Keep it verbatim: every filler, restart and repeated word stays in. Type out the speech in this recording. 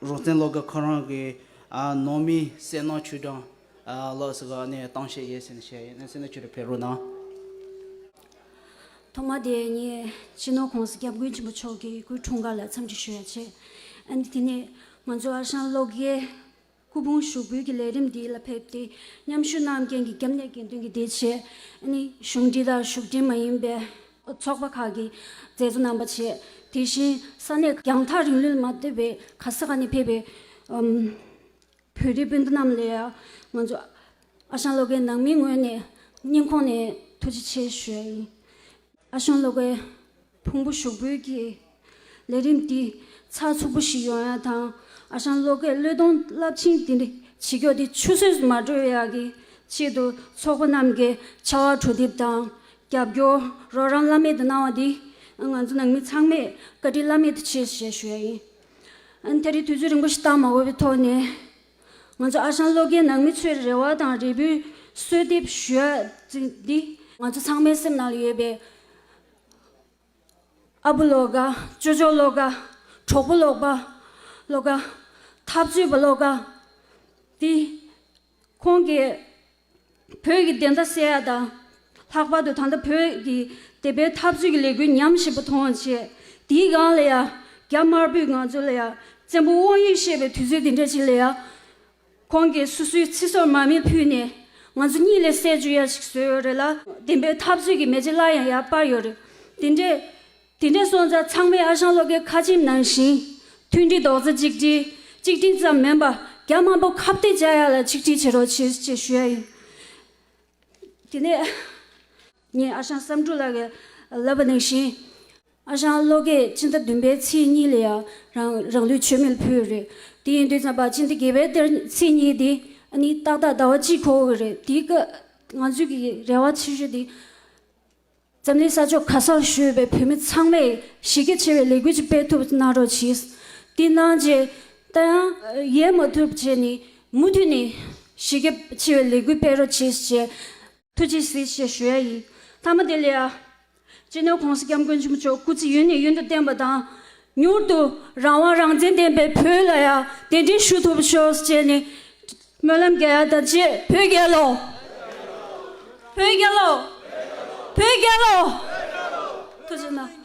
རོགས་བཙན་སློབ་དགེ་ཁོ་རང་གི་ཨ་ནང་མིའི་གསལ་སྣང་ཆོས་སྒྲོན་ཨ་ལགས་སུ་ག་ནས་གཏམ་བཤད་ཡོད་ཟེར་ནས་བཤད་ཡིན། གསན་ན་ཁྱོད་ར་ཕེབས་རོགས་གནང་། ཐོག་མ་དེ་ངས་སྤྱི་ནོར་༸གོང་ས་༸སྐྱབས་མགོན་ཆེན་པོ་མཆོག་གི་སྐུའི་འཁྲུངས་སྐར་ལ་འཚམས་འདྲི་ཞུ་ཡ་བྱས། ཨ་ནི་དེ་ནས་ང་ཚོ་ཨ་ཞང་བློ་དགེ་སྐུ་ཕུང་ཞུགས་འབུལ་གྱི་ལས་རིམ་འདི་ལ་ཕེབས་ཏེ་མཉམ་ཞུགས་གནང་མཁན་གྱི་སྐྱབས་གནས་དགེ་འདུན་གྱི་སྡེ་བྱས། ཨ་ནི་གཞུང་འབྲེལ་དང་གཞུང་འབྲེལ་མ་ཡིན་པའི་ཚོགས་པ་ཁག་གི་མཛད་གཙོ་རྣམ་པ་བྱས། དེ་བཞིན་ས་གནས་རྒྱང་ཐག་རིང་ལུས་མ་ཐེ་བའི་ག་ས་ག་ནས་ཕེབས་པའི་ཨམ་བོད་རིགས་སྤུན་ཟླ་རྣམས་ལ་ཡང་ང་ཚོ་ཨ་ཞང་བློ་དགེ་ནང་མིའི་ངོས་ནས་སྙིང་ཁོང་ནས་ཐུགས་རྗེ་ཆེ་ཞུ་ཡ་ཡིན། ཨ་ཞང་བློ་དགེ་ཕུང་པོ་ཞུགས་འབུལ་གྱི་ལས་རིམ་འདི་ཚགས་ཚུད་པོ་ཞིག་ཡོང་ཡ་དང་། ཨ་ཞང་བློ་དགེ་བློས་གཏོང་རླབས་ཆེན་འདི་འདྲ་བྱེད་སྐྱོ་འདི་ཆུད་ཟོས་སུ་མ་འགྲོ་ཡ་གི་ཆེད་དུ་ཚོགས་པ་རྣམས་ཀྱི་ཕྱར་བ་གྲུ་འདེབས་དང་རྒྱབ་སྐྱོར་རོགས་རམ་བླ་མེད་དུ་གནང་བ་འདི་ང་ཚོ་ནང་མི་ཚང་མས་བཀའ་དྲིན་བླ་མེད་དུ་ཆེ་ཞེས་ཞུ་ཡ་ཡིན། ཨ་ནི་ད་རེས་དུས་ཚོད་རིང་པོ་ཞིག་བཏང་མ་དགོས་པའི་ཐོག་ནས། ང་ཚོ་ཨ་ཞང་བློ་དགེ་ནང་མི་ཚོའི་རེ་བ་དང་རེ་འབོད་གསོལ་འདེབས་ཞུ་ཡ་འདི་ང་ཚོ་ཚང་མའི་སེམས་ནང་ལ་ཡོད་པའི་ཨ་བུ་བློ་དགའ། ཅོ་ཅོ་བློ་དགའ། གྲོགས་པོ་བློ་དགའ། བློ་དགའ། འཐབ་རྩོད་པ་བློ་དགའ། འདི་ཁོང་གིས་བོད་ཀྱི་བདེན་མཐའ་གསལ་ཡ་དང་། ལྷག་པར་དུ་ད་ལྟ་བོད་ཀྱི་བདེན་པའི་འཐབ་རྩོད་ཀྱི་ལས་འགུལ་ཉམས་ཞིབ་པ་མཐོང་བ་བྱས། དེའི་སྒང་ལ་ཡ་རྒྱ་དམར་པོས་ང་ཚོ་ལ་ཡ་བཙན་པོ་དབང་ཡོད་བཤད་པའི་དུས་ཚོད་འདི་འདྲ་ཅིག་ལ་ཡ། ཁོང་གིས་སོ་སོའི་ཚེ་སྲོག་མར་མེ་ཕུལ་ནས་ང་ཚོ་གཉིད་ལས་སད་བཅུག་ཡ་ཞིག་བཟོས་ཡོད་རེད་ལ། བདེན་པའི་འཐབ་རྩོད་ཀྱི་མེ་ལྕེ་སླར་ཡང་ཡར་སྤར་ཡོད་རེད། དེ་འདྲས། དེ་འདྲས་སོང་ཙང་ཚང་མས་ཨ་ཞང་བློ་དགའི་ཁ་ཆེམས་ནང་བཞིན། མཐུན་སྒྲིལ་རྡོག་རྩ་གཅིག་སྒྲིལ། གཅིག་སྒྲིལ་ཙམ་མིན་པར་རྒྱ་དམར་པོ་ཁ་གཏད་བཅག་ཡ་ལ་ཆིག་སྒྲིལ་བྱེད་རོགས་བྱེད་ཅེས་ཞུ་ཡ་ཡིན། དེ་ནས་ངས་ཨ་ཞང་བསམ་འགྲུབ་ལགས་ཀྱིས་ལབ་པ་ནང་བཞིན། ཨ་ཞང་བློ་དགེས་སྤྱི་ཟླ་བདུན་པའི་ཚེས་གཉིས་ལ་ཡང་རང་རང་ལུས་མཆོད་མེ་ལ་ཕུལ་ཡོད་རེད། དེ་ཡིན་དུས་ཙམ་པ་སྤྱི་ཟླ་བརྒྱད་པའི་ཚེས་གཉིས་དེ་ཨ་ནི་ཏག་ཏག་ཟླ་བ་གཅིག་འཁོར་གྱི་རེད། དེའི་སྐབས་ང་ཚོའི་གི་རེ་བ་ཆེ་ཤོས་དེ། འཛམ་གླིང་ས་ཕྱོགས་ག་སར་བཞུགས་པའི་བོད་མི་ཚང་མས་གཞི་རྒྱ་ཆེ་བའི་ལས་འགུལ་ཅིག་སྤེལ་ཐུབ་གནང་རོགས་གྱིས། དེ་གནང་རྗེས་ད་ཡང་ཡལ་མ་ཐུབ་བྱས་ནས་མུ་མཐུད་ནས་གཞི་རྒྱ་ཆེ་བའི་ལས་འགུལ་སྤེལ་རོགས་གྱིས་ཞེས་ཐུགས་རྗེ་གཟིགས་ཞེས་ཞུ་ཡ་ཡིན། མཐའ་མ་དེ་ལ་ཡ། སྤྱི་ནོར་༸གོང་ས་༸སྐྱབས་མགོན་ཆེན་པོ་མཆོག་སྐུ་ཚེ་ཡུན་ནས་ཡུན་དུ་བརྟན་པ་དང་། མྱུར་དུ་རང་དབང་རང་བཙན་ལྡན་པའི་བོད་ལ་ཡ་གདན་འདྲེན་ཞུ་ཐུབ་ཤོག་ཅེས་ནས་སྨོན་ལམ་རྒྱག་ཡ་དང་བཅས། བོད་རྒྱལ་ལོ། བོད་རྒྱལ་ལོ། བོད་རྒྱལ་ལོ། ཐུགས་རྗེ་གནང་།